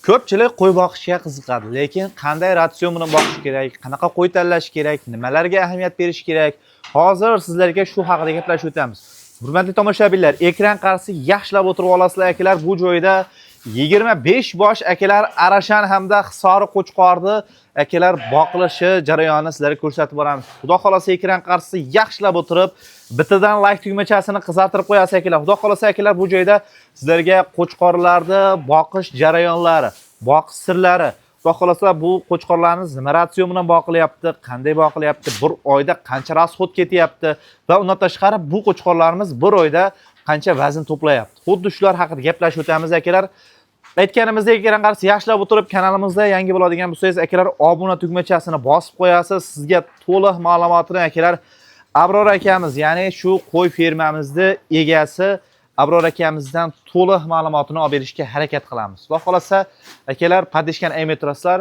Ko'pchilik qo'y boqishga qiziqadi, lekin qanday ratsion bilan boqish kerak, qanaqa qo'y tanlash kerak, nimalarga ahamiyat berish kerak? Hozir sizlarga shu haqida gaplashib o'tamiz. Hurmatli tomoshabinlar, ekran qarshisida yaxshilab o'tirib olasizlar, akalar. Bu joyda 25 bosh, akalar, Arashan hamda Hisori qo'chqorni, akalar, boqilishi jarayonini sizlarga ko'rsatib boramiz. Xudo xolasa, ekran qarshisida yaxshilab o'tirib, bittadan like tugmachasini qizartirib qo'yasiz, akalar. Xudo xolasa, akalar, bu joyda sizlarga qo'chqorlarni boqish jarayonlari, boqish sirlari, Xudo xolasa, bu qo'chqorlarimiz nima ratsion bilan boqilyapti, qanday boqilyapti, bir oyda qancha расход ketyapti va undan tashqari bu qo'chqorlarimiz bir oyda qancha vazn to'playapti. Xuddi shular haqida gaplashib o'tamiz, akalar. Aytganimizdek, ekran qarshisida yaxshilab o'tirib, kanalimizda yangi bo'ladigan bo'lsangiz, akalar, obuna tugmachasini bosib qo'yasiz. Sizga to'liq ma'lumotini, akalar, Abror akamiz, ya'ni shu qo'y fermamizni egasi Abror akamizdan to'liq ma'lumotini olib berishga harakat qilamiz. Xudo xolasa, akalar, поддержка ni ayamay turasizlar.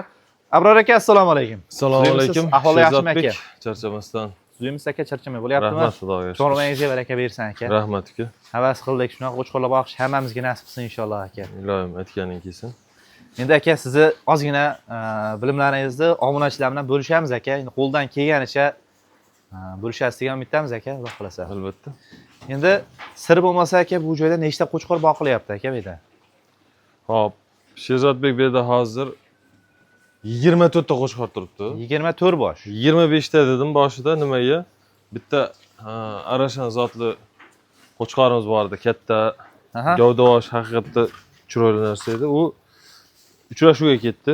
Abror aka, assalomu alaykum. Assalomu alaykum. Ahvol yaxshimi, aka? Sherzodbek, charchamasdan. Tuzukmisiz, aka, charchamay bo'lyaptimi? Rahmat, Xudoga shukur. Chorvangizga baraka bersin, aka. Rahmat, uka. Havas qildik, shunaqa qo'chqorlar boqish hammamizga nasib qilsin, inshaalloh, aka. Iloyim, aytganing kelsin. Endi, aka, sizni ozgina bilimlaringizni obunachilar bilan bo'lishamiz, aka. Endi qo'ldan kelganicha bo'lishasiz degan umiddamiz, aka, Xudo xolasa. Albatta. Endi sir bo'lmasa, aka, bu joyda nechta qo'chqor boqilyapti, aka, bu yerda? Xo'p, Sherzodbek, bu yerda hozir 24 ta qo'chqor turibdi. 24 bosh. 25 ta dedim boshida, nimaga? Bitta ha, Arashan zotli qo'chqorimiz bor edi, katta, gavdavosh, haqiqatda chiroyli narsa edi. U uchrashuvga ketdi.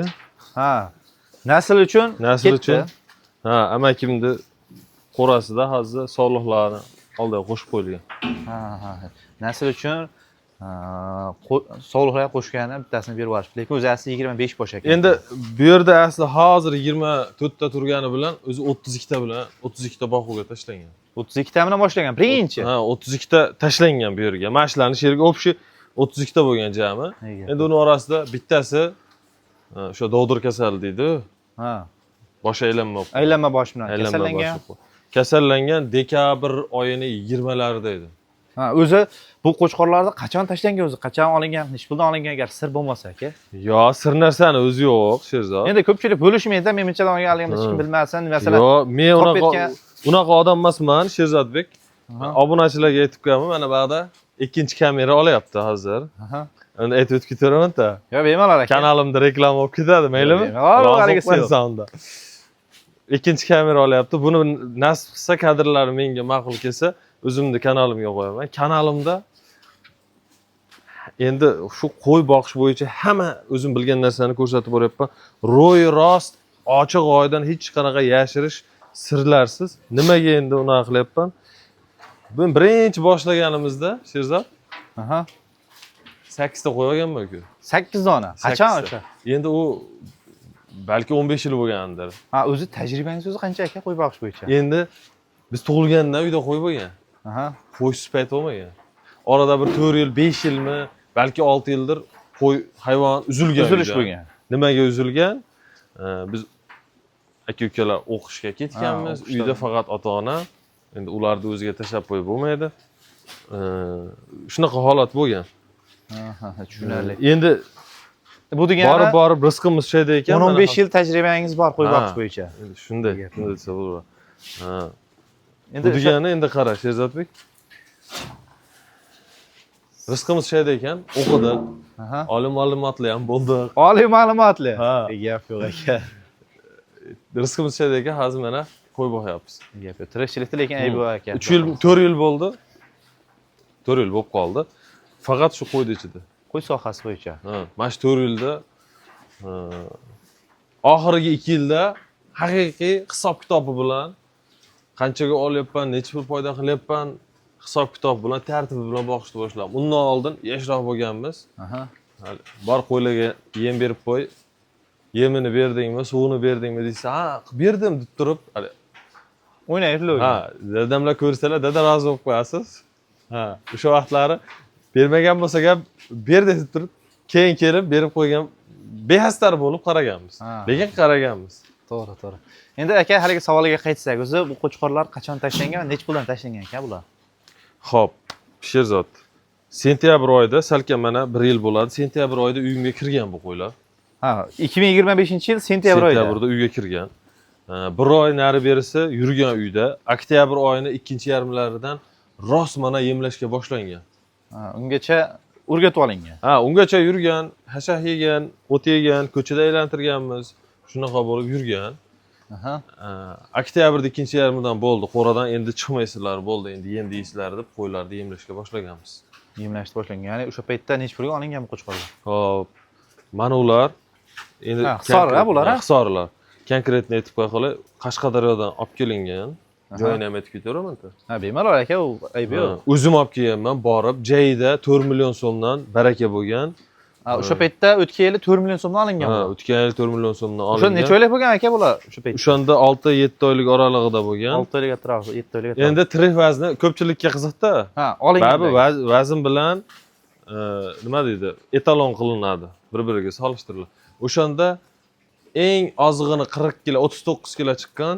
Ha. Nasl uchun Nasl ketdi. uchun. Ha, amakimni qo'rasida hozir sog'liqlarini oldiga qo'shib qo'yilgan. Ha. Nasl uchun sovliqlarga qo'shgani bittasini berib yuborishibdi, lekin o'zi asli 25 bosh ekan. Endi bu yerda asli hozir 24 ta turgani bilan o'zi 32 ta bilan, 32 ta boquvga tashlangan. 32 ta bilan boshlagan birinchi. Ha, 32 ta tashlangan bu yerga. Mana shularni shu yerga общий 32 ta bo'lgan jami. Nega? Endi uni orasida bittasi, ha, o'sha dovdir kasali deydi. Bosh aylanma. Aylanma bosh bilan Aylanma kasallangan. Boshi. Kasallangan dekabr oyini 20larida edi. Ha, o'zi bu qo'chqorlarni qachon tashlangan, o'zi qachon olingan, nechi puldan olingan, agar sir bo'lmasa, aka? Yo, sir narsani o'zi yo'q, Sherzod. Endi ko'pchilik bo'lishmaydi, men bunchadan olgan hech kim bilmasin, masalan. Yo'q, men top unaqa unaqa odam emasman, Sherzodbek. Obunachilarga aytib qo'yaman, mana bu yoqda ikkinchi kamera olyapti hozir. Endi aytib o'tib ketaverman-da. Yo, bemalol, aka. Kanalimda reklama bo'lib ketadi, maylimi? Bemalol, Rozi haligisi yo'q. bo'lib unda. Ikkinchi kamera olyapti. Buni nasib qilsa, kadrlari menga ma'qul kelsa, o'zimni kanalimga qo'yaman. Kanalimda endi shu qo'y boqish bo'yicha hamma o'zim bilgan narsani ko'rsatib boryapman. Ro'y rost, ochiq oydin, hech qanaqa yashirish, sirlarsiz. Nimaga endi unaqa qilyapman? Ben birinchi boshlaganimizda, Sherzod, 8 ta qo'y olganman-ku. 8 dona. Qachon Sakkizta. o'sha? Endi u balki 15 yil bo'lgandir. Ha, o'zi tajribangiz o'zi qancha, aka, qo'y boqish bo'yicha? Endi biz tug'ilgandan uyda qo'y bo'lgan. Qo'ysiz payt bo'lmagan. Orada bir 4 yil, 5 yilmi, balki 6 yildir qo'y hayvon uzilgan Uzilish uydan. bo'lgan. Nimaga uzilgan? Biz aka ukalar o'qishga ketganmiz. Ha, o'qishda. Uyda faqat ota-ona. Endi ularni o'ziga tashlab qo'yib bo'lmaydi. Shunaqa holat bo'lgan. Ha, tushunarli. Endi Bu degani borib borib rizqimiz shu yerda ekan. 10-15 yil tajribangiz bor qo'y boqish bo'yicha. Endi shunday, shunday desa bo'ladi. Ha. Endi Bu degani, endi qara, Sherzodbek. Rizqimiz shu yerda ekan, o'qidik. Oliy ma'lumotli ham bo'ldik. Oliy ma'lumotli. Ha. Gap yo'q, aka. Rizqimiz shu yerda ekan, hozir mana qo'y boqyapmiz. Gap yo'q. Tirikchilikda lekin aybi yo'q, aka. 3 yil, 4 yil bo'ldi. 4 yil bo'lib qoldi. Faqat shu qo'yni ichida. Qo'y sohasi bo'yicha. Ha, mana shu 4 yilda, ha, oxirgi 2 yilda haqiqiy hisob kitobi bilan qanchaga olyapman, necha pul foyda qilyapman, hisob kitob bilan, tartibi bilan boqishni boshladim. Undan oldin yoshroq bo'lganmiz. Hali bor, qo'ylarga yem berib qo'y. Yemini berdingmi, suvini berdingmi desa, ha, berdim deb turib, hali O'ynaydi. Ha, dadamlar ko'rsalar, dada, rozi bo'lib qo'yasiz. Ha, o'sha vaqtlari bermagan bo'lsak ham, ber deb turib, keyin kelib berib qo'ygan, behastar bo'lib qaraganmiz. Lekin qaraganmiz. To'g'ri. Endi, aka, haligi savolga qaytsak, o'zi bu qo'chqorlar qachon tashlangan va necha puldan tashlangan, aka, bular? Xo'p, Sherzod. Sentyabr oyida salkam mana bir yil bo'ladi. Sentyabr oyida uyimga kirgan bu qo'ylar. Ha, 2025-yil sentyabr oyida. Sentyabrda uyga kirgan. Bir oy nari berisi yurgan uyda. Oktyabr oyini ikkinchi yarmlaridan rost mana yemlashga boshlangan. Ha, ungacha o'rgatib olingan. Ha, ungacha yurgan, hashah yegan, o't yegan, ko'chada aylantirganmiz. Shunaqa bo'lib yurgan. Aha. Oktyabrda ikkinchi yarmidan bo'ldi, qo'radan endi chiqmaysizlar, bo'ldi, endi yem deysizlar deb qo'ylarni yemlashga boshlaganmiz. Yemlashni boshlangan. Ya'ni o'sha paytda necha pulga olingan bu qo'chqorlar? Xo'p, mana ular endi Ha, Hisorlar bular, ha? Hisorlar. Konkretно aytib qo'ya qolay, Qashqadaryodan olib kelingan. Joyini ham aytib ketaveraman. Ha, bemalol aka, u aybi yo'q. Ha, o'zim olib kelganman, borib jayida 4 million so'mdan baraka bo'lgan. Ha, o'sha paytda o'tgan yili 4 million so'mdan olingan. Ha, Bular. o'tgan yil 4 million so'mdan O'sha olingan. necha oylik bo'lgan aka bular o'sha paytda? O'shanda 6-7 oylik oralig'ida bo'lgan. 6 oylik atrofi, 7 oylik atrofi. Endi tirik vazni ko'pchilikka qiziqda. Ha, olingan. Baribir vazn bilan nima deydi, etalon qilinadi, bir-biriga solishtiriladi. O'shanda eng ozg'ini 40 kilo, 39 kilo chiqqan,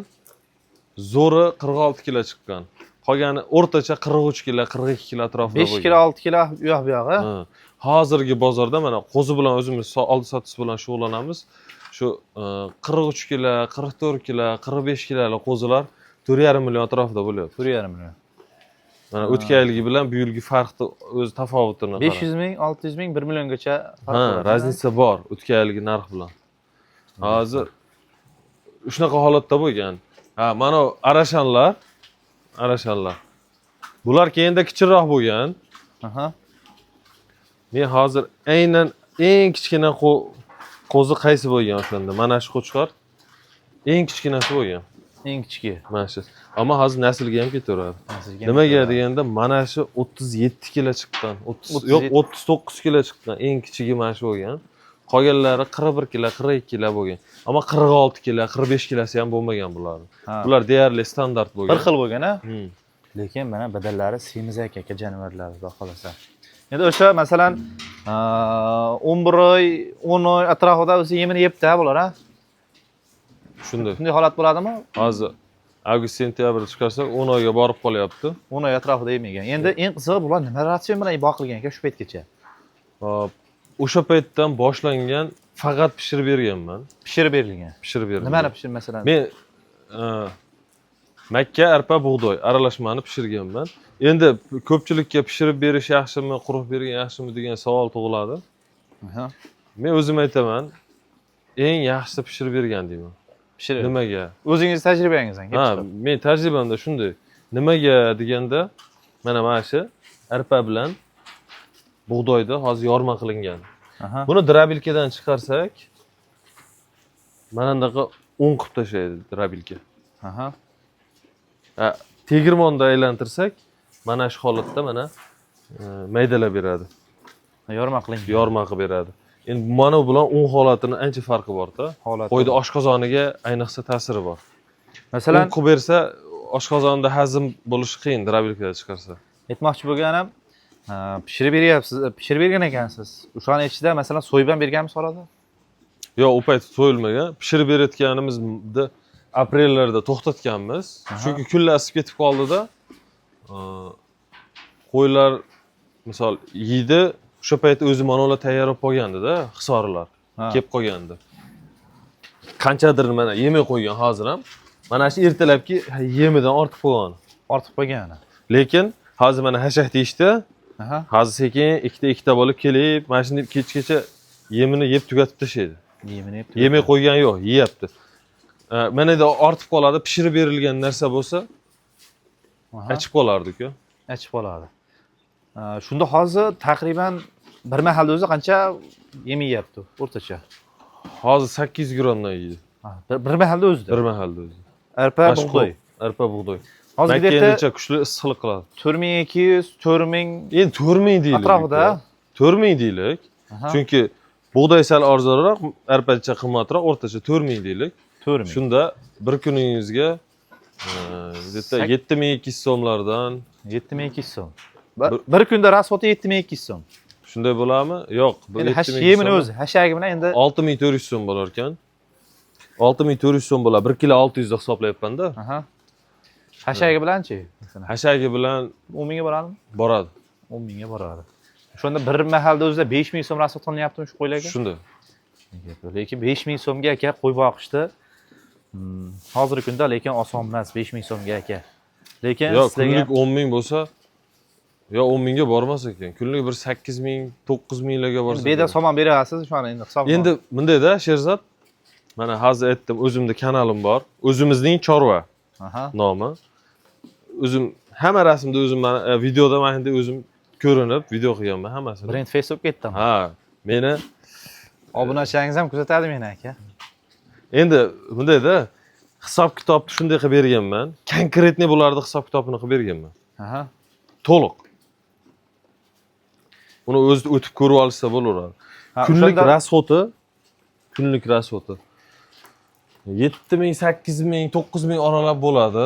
zo'ri 46 kilo chiqqan. Qolgani o'rtacha 43 kilo, 42 kilo atrofida 5 bo'lgan. kilo, 6 kilo u yoq bu yog'i. Ha. Hozirgi bozorda mana qo'zi bilan o'zimiz oldi sotish bilan shug'ullanamiz. Shu 43 kilo, 44 kilo, 45 kiloli qo'zilar 4,5 million atrofida bo'lyapti. 4,5 million. Mana o'tgan yilgi bilan bu yilgi farqni o'zi tafovutini qarang. 500 ming, 600 ming, 1 milliongacha farq Ha, bor. разница bor o'tgan yilgi narx bilan. Hozir shunaqa holatda bo'lgan. Ha, mana u arashanlar, arashanlar. Bular keyinda kichikroq bo'lgan. Aha. Men hozir aynan eng kichkina qo'zi qaysi bo'lgan o'shanda? Mana shu qo'chqor eng kichkinasi bo'lgan. Eng kichigi. Mana shu. Ammo hozir naslga ham ketaveradi. Naslga ham Nimaga ketaveradi. deganda mana shu 37 kilo chiqqan. 30 37. yo'q, 39 kilo chiqqan. Eng kichigi mana shu bo'lgan. Qolganlari 41 kilo, 42 kilo bo'lgan. Ammo 46 kilo, 45 kilosi ham bo'lmagan bularni. Ha. Bular deyarli standart bo'lgan. Bir xil bo'lgan, ha? Hmm. Lekin mana badallari semiz aka, aka jonivorlar, xudo xohlasa. Endi o'sha masalan, 11 oy, 10 oy atrofida o'zi yemini yebdi ha bular, ha? Shunday. Shunday holat bo'ladimi? Hozir avgust sentyabrda chiqarsak 10 oyga borib qolyapti. 10 oy atrofida yemagan. Endi eng qizig'i bular nima ratsion bilan boqilgan aka shu paytgacha? Hop, o'sha paytdan boshlangan faqat pishirib berganman. Pishirib berilgan. Pishirib bergan. Nimani pishir masalan? Men makka, arpa, bug'doy aralashmani pishirganman. Endi ko'pchilikka pishirib berish yaxshimi, quruq bergan yaxshimi degan savol tug'iladi. Aha. Men o'zim aytaman, eng yaxshisi pishirib bergan deyman. Pishirib. Nimaga? O'zingiz tajribangizdan kelib Ha, chiqib. men tajribamda shunday. Nimaga deganda, mana shu arpa bilan bug'doyni hozir yorma qilingan. Aha. Buni дробилка dan chiqarsak, mana bunaqa un qilib tashlaydi дробилка. Aha. Ha, tegirmonda aylantirsak, mana shu holatda mana maydalab beradi. Yorma qilingan. Yorma qilib beradi. Endi mana bu bilan un holatini ancha farqi bor-da. Holati. Qo'yda oshqozoniga ayniqsa ta'siri bor. Masalan, Un qilib bersa, oshqozonda hazm bo'lishi qiyin дробилка da chiqarsa. Aytmoqchi bo'lganim, pishirib beryapsiz, pishirib bergan ekansiz. O'shani ichida masalan so'yib ham berganmisiz orada? Yo'q, u payt so'yilmagan. Pishirib berayotganimizda aprellarda to'xtatganmiz. Chunki kunlar isib ketib qoldida. Qo'ylar misol yeydi, o'sha payt o'zi mana ular tayyor bo'lib qolgandi-da, hisorlar kelib qolgandi. Qanchadir mana yemay qo'ygan hozir ham. Mana shu ertalabki yemidan ortib qo'ygan. Ortib qolgan. Lekin hozir mana hashak deyishdi. Aha. Hozir sekin ikkita ikkita bo'lib kelib, mana shunday kechgacha yemini yeb tugatib tashlaydi. Yemini yeb. Yemay qo'ygan yo'q, yeyapti. Mana endi ortib qoladi, pishirib berilgan narsa bo'lsa, achib qolardi-ku. Achib qoladi. Shunda hozir taqriban bir mahalda o'zi qancha yem yeyapti o'rtacha? Hozir 800 grammdan yeydi. Ha, bir mahalda o'zida. Bir mahalda o'zi. Arpa, Mana shu bug'doy. Arpa, bug'doy. Hozir Makka где-то endicha kuchli issiqlik qiladi. 4200, 4000 Endi 4000 deylik. atrofida. 4000 deylik. Aha. Chunki bug'doy sal arzonroq, arpacha qimmatroq, o'rtacha 4000 deylik. 4000. Shunda bir kuningizga где-то 7200 so'mlardan. 7200 so'm. Bir kunda расход i 7200 so'm. Shunday bo'ladimi? Yo'q. Bu Endi hash 7200 yemini so'm. o'zi, hashagi bilan endi 6400 so'm bo'lar ekan. 6400 so'm bo'ladi. 1 kilo 600 da hisoblayapman-da. Aha. Hashagi bilanchi? Masalan, Hashagi bilan 10 mingga boradimi? Boradi. 10 mingga boradi. O'shanda bir mahalda o'zida 5000 so'm расход qilinyaptimi shu qo'ylarga? Shunday. Lekin 5000 so'mga aka qo'y boqishdi. Hozirgi kunda lekin oson emas 5000 so'mga aka. Lekin Yo'q, sizlarga kunlik 10 ming bo'lsa, yo 10 mingga bormas ekan. Kunlik bir 8 ming, 9 minglarga borsa. Bu yerda somon berasiz, shu endi hisob. Endi bundayda Sherzod, mana hozir aytdim, o'zimda kanalim bor. O'zimizning chorva nomi. O'zim hamma rasmda o'zim mana videoda mana endi o'zim ko'rinib video qilganman hammasini. Brend face bo'lib ketdim. Ha, meni Obunachilaringiz ham kuzatadi meni aka. Endi bundayda hisob kitobni shunday qilib berganman. Конкретный bularni hisob kitobini qilib berganman. To'liq. Uni o'zi o'tib ko'rib olsa bo'laveradi. Ha, Kunlik o'shanda- расход i, kunlik расход i 7 ming, 8 ming, 9 ming oralab bo'ladi.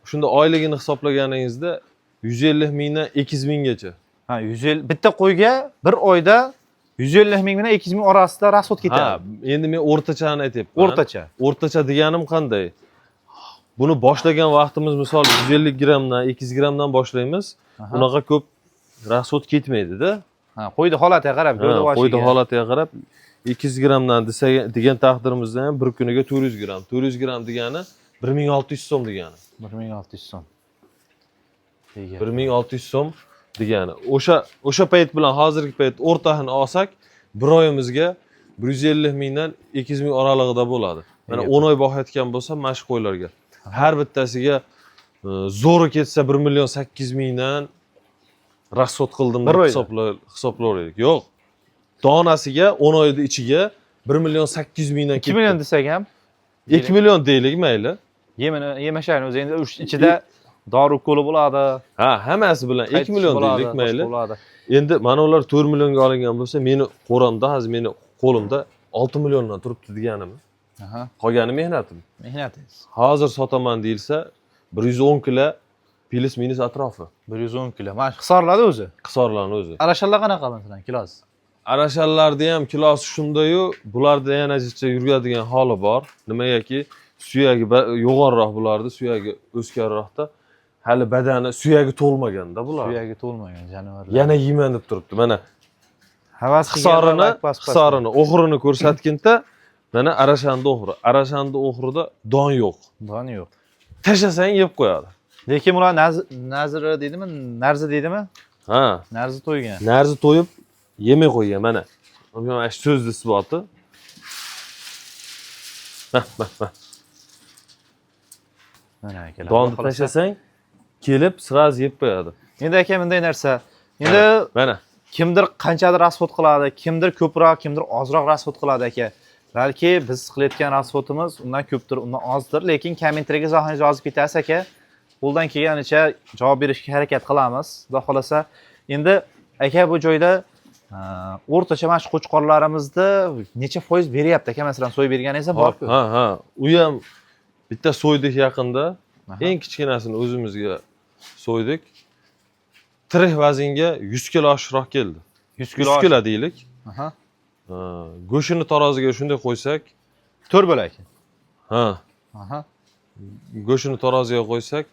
Shunda oyligini hisoblaganingizda 150 mingdan 200 minggacha. Ha, 150 bitta qo'yga bir oyda 150 ming bilan 200 ming orasida расход Ha, ketadi. Endi men o'rtachani aytyapman. O'rtacha. O'rtacha deganim qanday? Buni boshlagan vaqtimiz, misol, 150 grammdan, 200 grammdan boshlaymiz. Unaqa ko'p расход ketmaydi-da. Ha, qo'yni holatiga qarab, Ha, gavda qo'yni boshiga. Holatiga qarab 200 grammdan desa, degan taqdirimizda ham bir kuniga 400 gramm. 400 gramm degani 1600 so'm degani. 1600 so'm. Ega. 1600 so'm degani. O'sha payt bilan hozirgi payt o'rtasini olsak, bir oyimizga 150 mingdan 200 ming oralig'ida bo'ladi. Mana Ega. 10 oy boqayotgan bo'lsam mana shu qo'ylarga. Har bittasiga zo'ri ketsa 1 million 800 mingdan расход qildim Bir deb oyda? Hisoblayverdik. Yo'q. Donasiga 10 oyni ichiga 1 million 800 mingdan 2 million desak ham 2 million deylik, mayli. Yemini yemashani o'zi endi uch ichida dori ukoli bo'ladi. Ha, hammasi bilan 2 qaytish million bo'ladi, deylik, mayli. boshqa bo'ladi. Endi mana ular 4 millionga olingan bo'lsa, meni qo'ramda hozir, meni qo'limda 6 milliondan turibdi deganimi? Qolgani mehnatim. Mehnatingiz. Hozir sotaman deyilsa, 110 kilo плюс минус atrofi. 110 kilo. Mana shu hisorladi o'zi. Hisorlarni o'zi. Arashanlar qanaqa masalan kilosi? Arashanlarni ham kilosi shundayu, bularda yana jicha yuradigan holi bor. Nimagaki, suyagi yo'g'onroq bularni, suyagi o'sganroqda. Hali badani suyagi to'lmaganda bular. Suyagi to'lmagan jonivorlar. Yana yeyman deb turibdi. Mana Havas hisorini, qilganlar bas- bas- hisorini, o'g'rini ko'rsatginda, mana arashanni o'g'ri. Arashanni o'g'rida don yo'q. Don yo'q. Tashlasang yeb qo'yadi. Lekin ular nazri deydimi? Narzi deydimi? Ha, Narzi to'ygan. Narzi to'yib yemay qo'ygan mana. Mana shu so'zni isboti. Mana, mana, mana. Mana akalar. Donni Xudo xohlasa. tashlasang kelib сразу yeb qo'yadi. Endi aka bunday narsa. Endi Mana. Kimdir qanchadir расход qiladi, kimdir ko'proq, kimdir ozroq расход qiladi aka. Balki biz qilayotgan расход imiz undan ko'pdir, undan ozdir, lekin kommentariyga izohingizni yozib ketasiz aka. Qo'ldan kelganicha javob berishga harakat qilamiz. Xudo xohlasa. Endi aka bu joyda o'rtacha mana shu qo'chqorlarimizni necha foiz beryapti aka, masalan, so'yib berganingiz ham bor-ku. Ha. U ham bitta so'ydik yaqinda. Eng kichkinasini o'zimizga so'ydik. Tirik vaznga 100 kilo oshiqroq keldi. 100 100 kilo. Kilo deylik. Ha, go'shtini taroziga shunday qo'ysak, 4 bo'lak. Ha, go'shtini taroziga qo'ysak,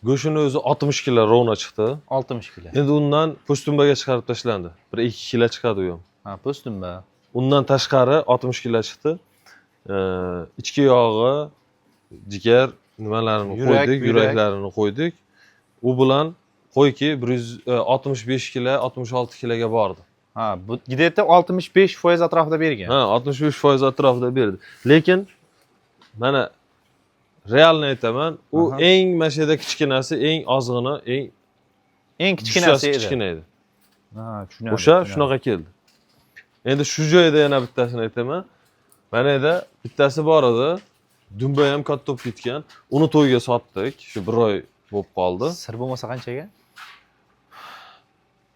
go'shtini o'zi 60 kilo ровно chiqdi. 60 kilo. Endi undan po'stumbaga chiqarib tashlandi. Bir 2 kilo chiqadi u ham. Ha, po'stumba. Undan tashqari 60 kilo chiqdi. Ichki yog'i, jigar nimalarini Yurak, qo'ydik, buyrak. Yuraklarini qo'ydik. U bilan qo'yki 165 kilo, 66 kiloga bordi. Ha, bu где-то 65% atrofida bergan. Ha, 65% atrofida berdi. Lekin mana реально aytaman, u eng mana shu yerda kichkinasi, eng ozg'ini, eng Eng kichkinasi kichkinasi edi. Kichkina edi. Ha, tushunarli. O'sha Tushunarli. Shunaqa keldi. Endi shu joyda yana bittasini aytaman. Mana yerda bittasi bor edi. Dumba ham katta bo'lib ketgan. Uni to'yga sotdik. Shu bir oy bo'lib qoldi. Sir bo'lmasa qanchaga?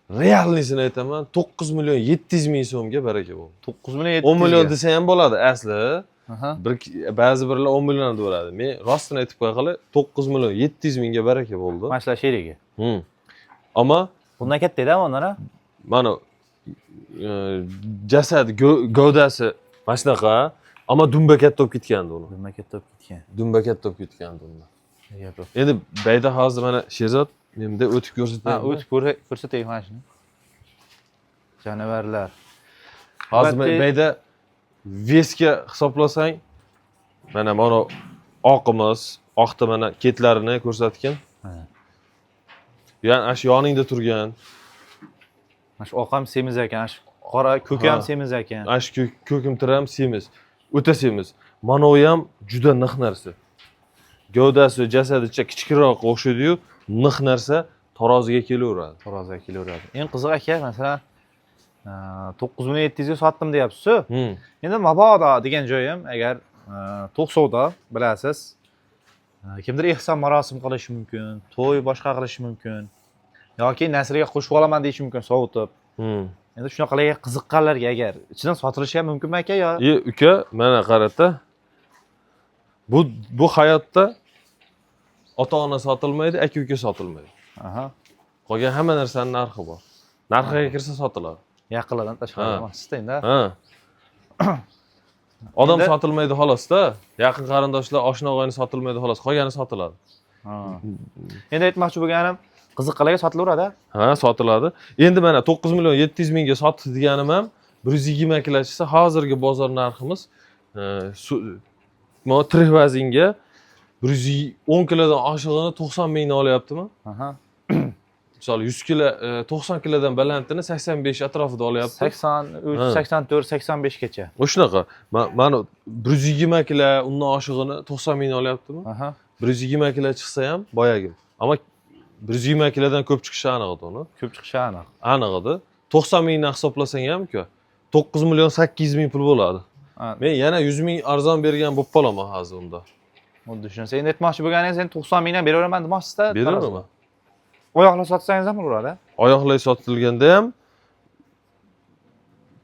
Реальный sini aytaman, 9 million 700 ming so'mga baraka bo'ldi. 9 million 10 million 700 ga. desa ham bo'ladi asli. Bir ba'zi birlar 10 million deb beradi. Men rostini aytib qo'ya qolay, 9 million 700 mingga baraka bo'ldi. Mana shular sherigi. Ammo Bundan katta edi undan ha? Mana jasadi, gavdasi mana shunaqa, ammo dumba katta bo'lib ketgandi uni. Dumba katta bo'lib ketgan. Dumba katta bo'lib ketgandi unda. Gap yo'q. Endi bayda hozir mana Sherzod menda o'tib ko'rsataymi? Ha, o'tib ko'rsataylik mana shuni. Jonivorlar. Hozir Albatta- bayda Вес ga hisoblasang, mana oqimiz, oqda mana ketlarini ko'rsatgin. Ha. Ya'ni ana shu yoningda turgan, Mana shu oq ham semiz ekan, shu qora ko'k ham Ha. semiz ekan. Ana shu ko'kimtir ham semiz, o'ta semiz. Manovi ham juda niq narsa. Gavdasi, jasadicha kichikroq o'xshaydi-yu, niq narsa, taroziga kelaveradi. Taroziga kelaveradi. Eng qizig'i aka, masalan, 9700 ga sotdim deyapsiz-ku. Endi mabodo degan joyim agar to'qsovda bilasiz, kimdir ehson marosim qilishi mumkin, to'y boshqa qilishi mumkin yoki nasriga qo'shib olaman deyishi mumkin sovutib. Endi shunaqalarga qiziqqanlarga agar ichidan sotilishi ham mumkinmi aka yo? E, uka, mana qarata. Bu hayotda ota-ona sotilmaydi, aka-uka sotilmaydi. Qolgan hamma narsaning narxi bor. Narxiga kirsa sotiladi. Yaqinlardan tashqari Ha. emasda endi. Ha. Odam sotilmaydi xolosda. Yaqin qarindoshlar, oshna og'ayni sotilmaydi xolos, qolgani sotiladi. Ha. Endi aytmoqchi bo'lganim, qiziqqanlarga sotilaveradi. Ha, sotiladi. Endi mana 9 million 700 mingga sotdi deganim ham 120 kilo chiqsa, hozirgi bozor narximiz mana tirik vaznga 110 kilodan oshig'ini 90 mingdan olyaptimi? Aha. Misol 100 kilo, 90 kilodan balandini 85 atrofida olyapti. 83, Ha. 84, 85 gacha. Shunaqa. Mana 120 kilo undan oshig'ini 90 mingdan olyaptimi? Aha. 120 kilo chiqsa ham boyagi. Ammo 120 kilodan ko'p chiqishi aniq edi uni. Ko'p chiqishi aniq. Aniq edi. 90 mingdan hisoblasang ham-ku 9 million 800 ming pul bo'ladi. Ha, Men yana 100 ming arzon bergan bo'lib qolaman hozir unda. Xuddi shunisi. Endi aytmoqchi bo'lganingiz, endi 90 mingdan beraveraman demoqchisizda. Beraveraman. Oyoqlar sotsangiz ham bo'laveradi. Oyoqlay sotilganda ham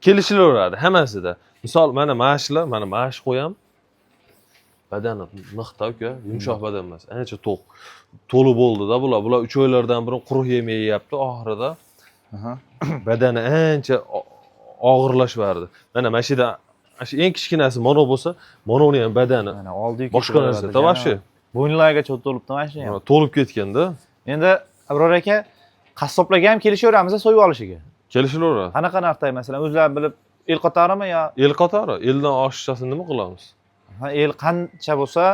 kelishilaveradi hammasida. Misol mana shular, mana shu qo'yam badani niqda uka, yumshoq badan emas, ancha to'q. To'li bo'ldi-da bular. Bular 3 oylardan beri quruq yemay yeyapti oxirida. Badani ancha og'irlashyapti. Mana shu yerda shu eng kichkinasi mono bo'lsa, mononi ham badani Mana oldi boshqa narsa, вообще. Bo'ynilarigacha to'libdi mana shu ham. To'lib ketganda. Endi Abror aka, qassoblarga ham kelishaveramiz so'yib olishiga. Kelishilaveradi. Qanaqa narxda masalan o'zlari bilib el qatorimi yo El qatori, eldan oshiqchasini nima qilamiz? Ha, el qancha bo'lsa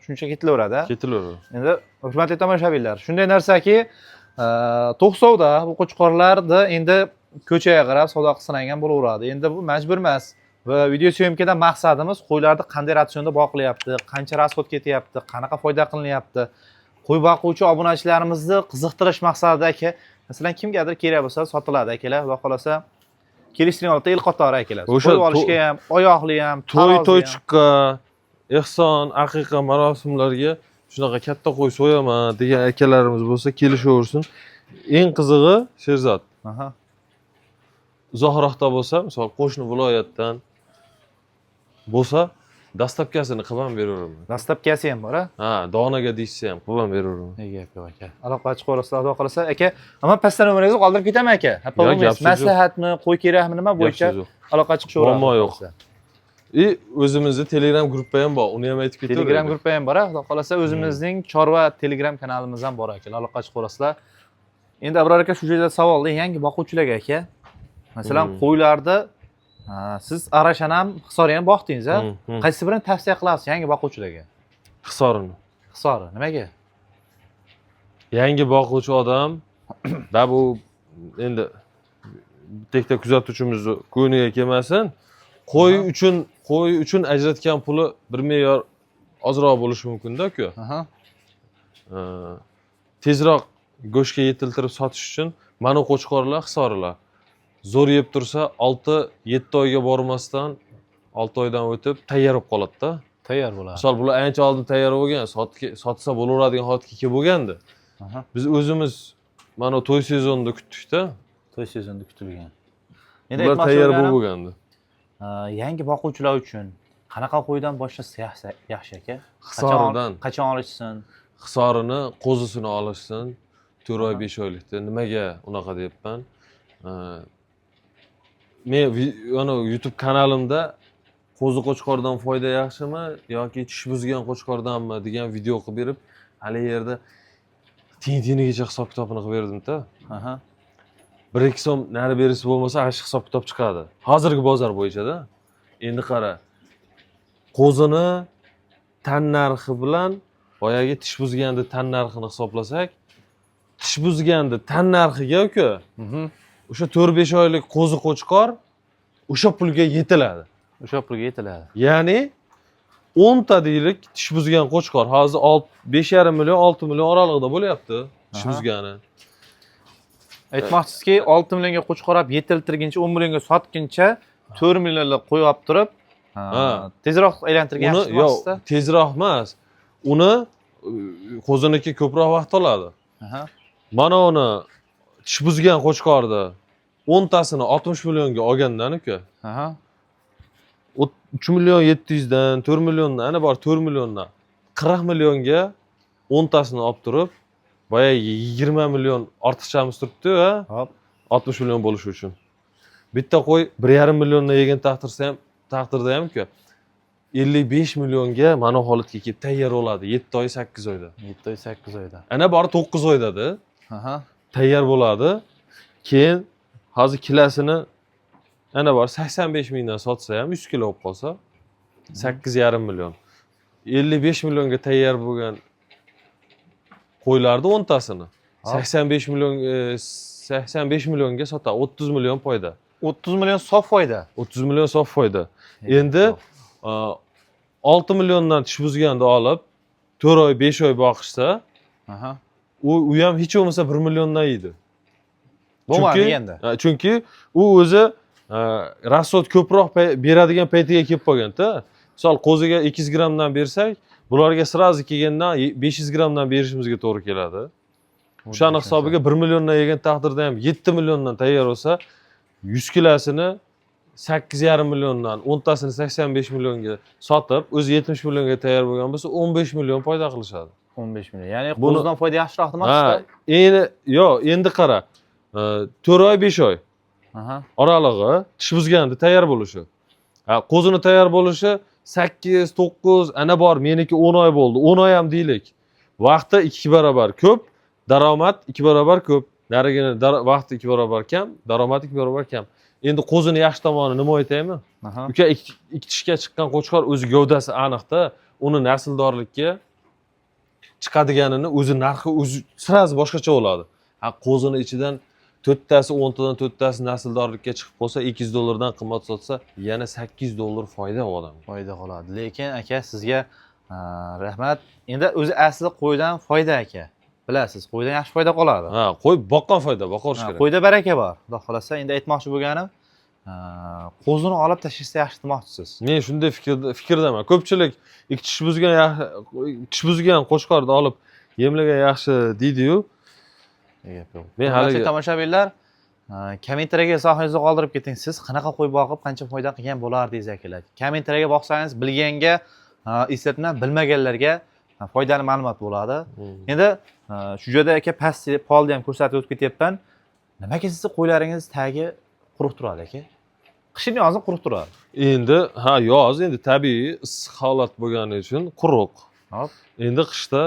shuncha ketilaveradi. Ketilaveradi. Endi hurmatli tomoshabinlar, shunday narsaki, to'qsovda bu qo'chqorlarni endi ko'chaga qarab savdo qilsang ham bo'laveradi. Endi bu majbur emas. Va video съёмка dan maqsadimiz qo'ylarni qanday ratsionda boqilyapti, qancha расход ketyapti, qanaqa foyda qilinyapti. Qo'y boquvchi obunachilarimizni qiziqtirish maqsadida aka, masalan, kimgadir kerak bo'lsa sotiladi akalar, xudo xohlasa kelishtiring oladi, el qatori akalar. O'sha Qo'yib olishga ham, oyoqli ham, To'y tarozi to'y ham. chiqqan, ehson, aqiqa marosimlarga shunaqa katta qo'y so'yaman degan akalarimiz bo'lsa kelishaversin. Eng qizig'i Sherzod, uzoqroqda bo'lsa, misol qo'shni viloyatdan bo'lsa, доставка sini qilib ham beraveraman. Доставка si ham bor, a? Ha, donaga deyishsa ham qilib ham beraveraman. Ne gap yo'q aka. Aloqa chiqib olasizlar, xudo xohlasa aka. Ammo pastdan nomeringizni qoldirib ketaman aka. Xafa Yo'q, bo'lmaysiz. gap so'z yo'q. Maslahatmi, qo'y kerakmi, nima bo'yicha Gap so'z yo'q. aloqa chiqishaveradi. Muammo yo'q. И o'zimizni Telegram gruppa ham bor, uni ham aytib ketaveraylik. Telegram gruppa ham bor, xudo xohlasa o'zimizning chorva Telegram kanalimiz ham bor aka. Aloqa chiqib olasizlar. Endi Abror aka, shu joyda savolda yangi boquvchilarga aka. Masalan, qo'ylarda siz Arashan ham, Hisori ham boqdingiz, a? Hmm. Qaysi birini tavsiya qilasiz yangi boquvchilarga? Hisorini. Hisori. Nimaga? Yangi boquvchi odam da bu endi bitta kuzatuvchimizni ko'ngliga kelmasin. Qo'y uchun ajratgan puli bir me'yor ozroq bo'lishi mumkin-da-ku. Tezroq go'shtga yetiltirib sotish uchun mana qo'chqorlar, hisorilar zo'r yeb tursa 6-7 oyga bormasdan 6 oydan o'tib tayyor bo'lib qoladi-da. Tayyor bo'ladi. Misol bular ancha oldin tayyor bo'lgan, sotsa bo'laveradigan holatga kelib bo'lgandi. Biz o'zimiz mana to'y sezonida kutdik-da. To'y sezonida kutilgan. Endi Bular aytmoqchi tayyor bo'lganim, bo'lib bo'lgandi. Yangi boquvchilar uchun qanaqa qo'ydan boshlasa yaxshi aka? Hisoridan. Qachon olishsin? Hisorini, qo'zisini olishsin 4 oy, 5 oylikda. Nimaga unaqa deyapman? Men ana YouTube kanalimda qo'zi qo'chqordan foyda yaxshimi yoki tish buzgan qo'chqordanmi degan video qilib berib, haligi yerda tiyin tiyinigacha hisob kitobini qilib berdim-da. 1-2 so'm nari berisi bo'lmasa, ana shu hisob kitob chiqadi. Hozirgi bozor bo'yicha-da. Endi qara, qo'zini tan narxi bilan boyagi tish buzganni tan narxini hisoblasak, tish buzganni tan narxiga, uka, o'sha 4-5 oylik qo'zi qo'chqor o'sha pulga yetiladi. O'sha pulga yetiladi. Ya'ni 10 ta deylik tish buzgan qo'chqor hozir 5,5 million, 6 million oralig'ida bo'lyapti tish buzgani. Aytmoqchisizki, 6 millionga qo'chqor olib yetiltirguncha, 10 millionga sotguncha 4 millionlik qo'y olib turib, tezroq aylantirgan Uni yaxshi yo'q, demoqchisizda? Tezroq emas. Uni qo'ziniki ko'proq vaqt oladi. Mana uni tish buzgan qo'chqorni 10 tasini 60 millionga olgandan, uka, 3 million 700 dan, 4 milliondan, ana bor 4 milliondan 40 millionga 10 tasini olib turib, boyagi 20 million ortiqchamiz turibdi, ha? Hop. 60 million bo'lishi uchun. Bitta qo'y 1,5 milliondan yegan taqdirsa ham, taqdirda ham, uka, 55 millionga mana holatga kelib tayyor bo'ladi 7 oy, 8 oyda. 7 oy, 8 oyda. Ana bori 9 oydada tayyor bo'ladi. Keyin hozir kilasini ana bor 85 mingdan sotsa ham, 100 kilo bo'lib qolsa 8,5 million. 55 millionga tayyor bo'lgan qo'ylarni 10 tasini 85 million, 85 millionga sotadi, 30 million foyda. 30 million sof foyda. 30 million sof foyda. Endi 6 milliondan tish buzganni olib 4 oy, 5 oy boqishsa, u ham hech bo'lmasa 1 milliondan yeydi. Bo'lmadi deganda. Chunki u o'zi расход ko'proq beradigan paytiga kelib qolganda. Misol, qo'ziga 200 grammdan bersak, bularga сразу kelgandan 500 grammdan berishimizga to'g'ri keladi. O'shani hisobiga 1 milliondan yegan taqdirda ham 7 milliondan tayyor bo'lsa, 100 kilosini 8,5 milliondan, 10 tasini 85 millionga sotib, o'zi 70 millionga tayyor bo'lgan bo'lsa, 15 million foyda qilishadi. 15 million. Ya'ni qo'zidan foyda yaxshiroq Ha, demoqchisiz? Endi yo'q, endi qara. 4 oy, 5 oy oralig'i tish buzganda tayyor bo'lishi. Ha, qo'zini tayyor bo'lishi 8, 9, ana bor, meniki 10 oy bo'ldi. 10 oy ham deylik. Vaqti 2 barobar ko'p, daromad 2 barobar ko'p. Narigini vaqti 2 barobar kam, daromadi 2 barobar kam. Endi qo'zini yaxshi tomoni nima aytaymi? Uka, ikki tishga chiqqan qo'chqor o'zi gavdasi aniqda, uni nasldorlikka chiqadiganini o'zi narxi o'zi сразу boshqacha bo'ladi. Ha, qo'zini ichidan to'rttasi, 10 tadan to'rttasi nasldorlikka chiqib qolsa, 200 dollardan qimmat sotsa, yana 800 dollar foyda u odamga. Foyda qoladi. Lekin aka, sizga rahmat. Endi o'zi asli qo'ydan foyda, aka. Bilasiz, qo'ydan yaxshi foyda qoladi. Ha, qo'y boqqan foyda, boqaverish kerak. Qo'yda baraka bor. Xudo xohlasa, endi aytmoqchi bo'lganim, qo'zini olib tashlashsa yaxshi demoqchisiz. Men shunday fikrdaman. Ko'pchilik ikki tish buzgan tish buzgan qo'chqorni olib yemlagan yaxshi deydi-yu. Gap yo'q. Men Hurmatli tomoshabinlar, kommentariyaga izohingizni qoldirib keting. Siz qanaqa qo'y boqib, qancha foyda qilgan bo'lardingiz, akalar? Kommentariyaga boqsangiz, bilganga eslatma, bilmaganlarga foydali ma'lumot bo'ladi. Endi shu joyda, aka, past polni ham ko'rsatib o'tib ketyapman. Nimaga sizni qo'ylaringiz tagi quruq turadi, aka? Qishin, yozin quruq turadi. Endi ha, yoz endi tabiiy issiq holat bo'lgani uchun quruq. Endi qishda,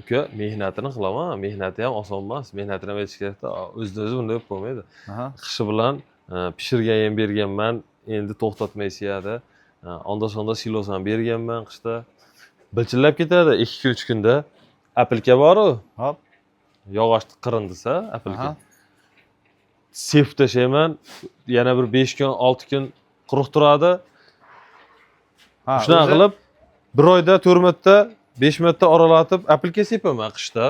uka, mehnatini qilaman. Mehnati ham oson emas. Mehnatini ham aytish kerakda, o'zidan o'zi bunday bo'lib qolmaydi. Qishi bilan pishirgan yem berganman, endi to'xtatmay siyadi. Onda sonda silos ham berganman qishda. Bilchillab ketadi 2-3 kunda. Apilka boru, yog'och qirindisi, apilka. Sepib tashlayman, yana bir 5 kun, 6 kun quruq turadi. Shunaqa qilib bir oyda 4 marta, 5 marta oralatib apilka sepaman qishda.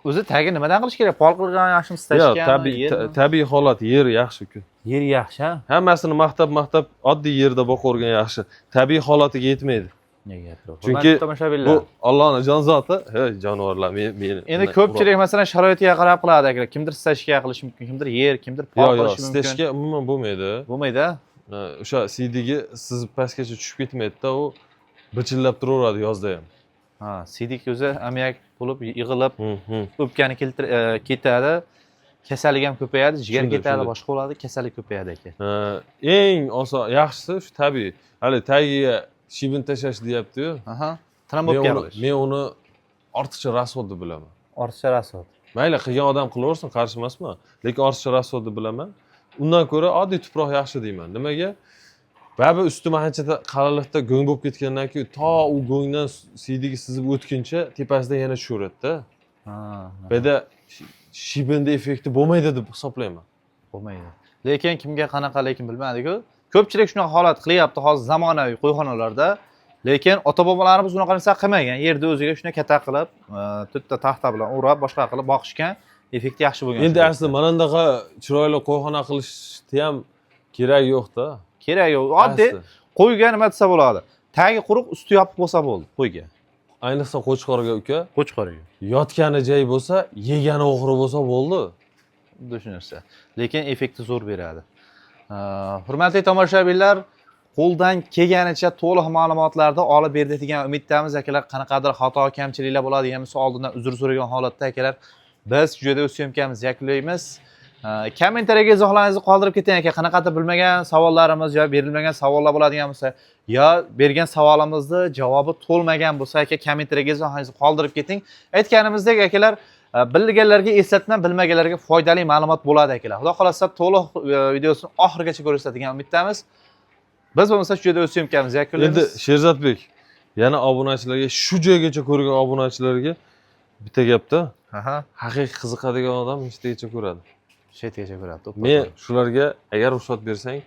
O'zi tagi nimadan qilish kerak? Pol qilgan yaxshimi, Yo'q, stashkami, tabiiy yermi? Tabiiy holat, yer yaxshi-ku. Yer yaxshi, ha? Hammasini maqtab maqtab oddiy yerda boqavergan yaxshi. Tabiiy holatiga yetmaydi. Nega gap yo'q. Chunki Hurmatli tomoshabinlar. bu Allohning jonzoti, hey, jonivorlar meni Endi ko'pchilik masalan sharoitiga qarab qiladi, akalar. Kimdir stashka qilishi mumkin, kimdir yer, kimdir pol Yo'q, yo'q, qilishi mumkin. Stashka umuman bo'lmaydi. Bo'lmaydi, a? O'sha siydigi sizib pastgacha tushib ketmaydi-da, u bichillab turaveradi yozda ham. Ha, siydik o'zi ammiak bo'lib yig'ilib, Hmm. o'pkani keltir ketadi. Kasallik ham ko'payadi, jigar ketadi, Shunday. boshqa bo'ladi, kasallik ko'payadi, aka. Eng oson, yaxshisi shu tabiiy. Hali tagiga shibin tashlash deyapti-yu. Tinim Men o'pka uni, qilish. men uni ortiqcha расход deb bilaman. Ortiqcha расход. Mayli, qilgan odam qilaversin, qarshi emasman. Lekin ortiqcha расход deb bilaman. Undan ko'ra oddiy tuproq yaxshi deyman. Nimaga? Baribir usti manchada qalinlikda go'ng bo'lib ketgandan keyin to u go'ngdan siydigi sizib o'tguncha tepasidan yana tushaveradida. Ha, Bu yerda shibinda effekti bo'lmaydi deb hisoblayman. Bo'lmaydi. Lekin kimga qanaqa, lekin bilmadik-ku. Ko'pchilik shunaqa holat qilyapti hozir zamonaviy qo'yxonalarda. Lekin ota bobolarimiz unaqa narsa qilmagan. Yerda o'ziga shunday katta qilib, to'rtta taxta bilan o'rab, boshqa qilib boqishgan, effekti yaxshi bo'lgan. Endi asli mana bunaqa chiroyli qo'yxona qilishni ham keragi yo'qda. Kerak yo'q. Oddiy Asli. qo'yga nima desa bo'ladi? Tagi quruq, usti yopiq bo'lsa bo'ldi qo'yga. Ayniqsa qo'chqorga, uka. Qo'chqorga. Yotgani joy bo'lsa, yegani o'g'ri bo'lsa bo'ldi. Xuddi shu narsa. Lekin effekti zo'r beradi. Hurmatli tomoshabinlar, qo'ldan kelganicha to'liq ma'lumotlarni olib berdik degan umiddamiz, akalar. Qanaqadir xato kamchiliklar bo'ladigan bo'lsa, oldindan uzr so'ragan holatda, akalar, biz shu yerda o'z syomkamizni yakunlaymiz. Kommentariyaga izohlaringizni qoldirib keting, aka. Qanaqadir bilmagan savollarimiz yo berilmagan savollar bo'ladigan bo'lsa, yo bergan savolimizni javobi to'lmagan bo'lsa, aka, kommentariyaga izohingizni qoldirib keting. Aytganimizdek, akalar, bilganlarga eslatma, bilmaganlarga foydali ma'lumot bo'ladi, akalar. Xudo xohlasa, to'liq videosini oxirigacha ko'rasizlar degan umiddamiz. Biz bo'lmasa shu yerda o'z syomkamizni yakunlaymiz. Endi, Sherzodbek, yana obunachilarga, shu joygacha ko'rgan obunachilarga bitta gapda, haqiqiy qiziqadigan odam shu ko'radi. Shu yergacha ko'radi, to'ppa Men to'g'ri. shularga, agar ruxsat bersang,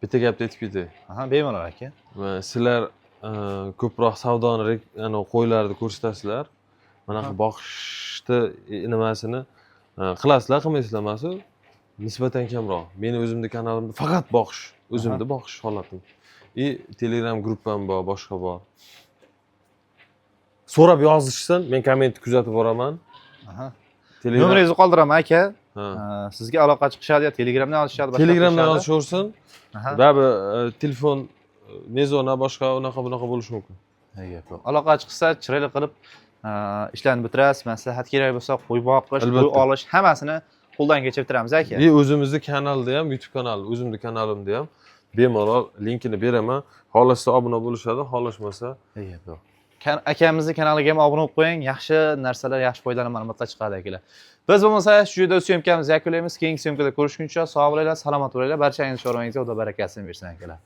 bitta gapni aytib ketay. Aha, bemalol, aka. Va sizlar ko'proq savdoni anavi qo'ylarni ko'rsatasizlar, manaqa boqishni nimasini qilasizlar, qilmaysizlar emasu, nisbatan kamroq. Meni o'zimni kanalimda faqat boqish, o'zimni boqish holatim и Telegram gruppam bor, boshqa bor, so'rab yozishsin, men kommentni kuzatib boraman. Telegram Nomeringizni qoldiraman, aka. Ha. Sizga aloqa chiqishadi yo Telegramdan yozishadi, boshqa Telegramdan qilishadi. yozishaversin. Baribir telefon nezona, boshqa unaqa bunaqa bo'lishi mumkin. Ne gap yo'q. Aloqa chiqsa, chiroyli qilib ishlarni bitirasiz, maslahat kerak bo'lsa, qo'y boqish, qo'y Albatta. olish, hammasini qo'ldan kelgancha bitiramiz, aka. И o'zimizni kanalda ham, YouTube kanal, o'zimni kanalimda ham bemalol linkini beraman. Xohlashsa obuna bo'lishadi, xohlashmasa Ne gap yo'q. Akamizni kanaliga ham obuna bo'lib qo'ying. Yaxshi narsalar, yaxshi foydali ma'lumotlar chiqadi, akalar. Biz bo'lmasa shu yerda syomkamizni yakunlaymiz. Keyingi syomkada ko'rishguncha sog' bo'linglar, salomat bo'linglar. Barchangizni chorvangizga Xudo barakasini bersin, akalar.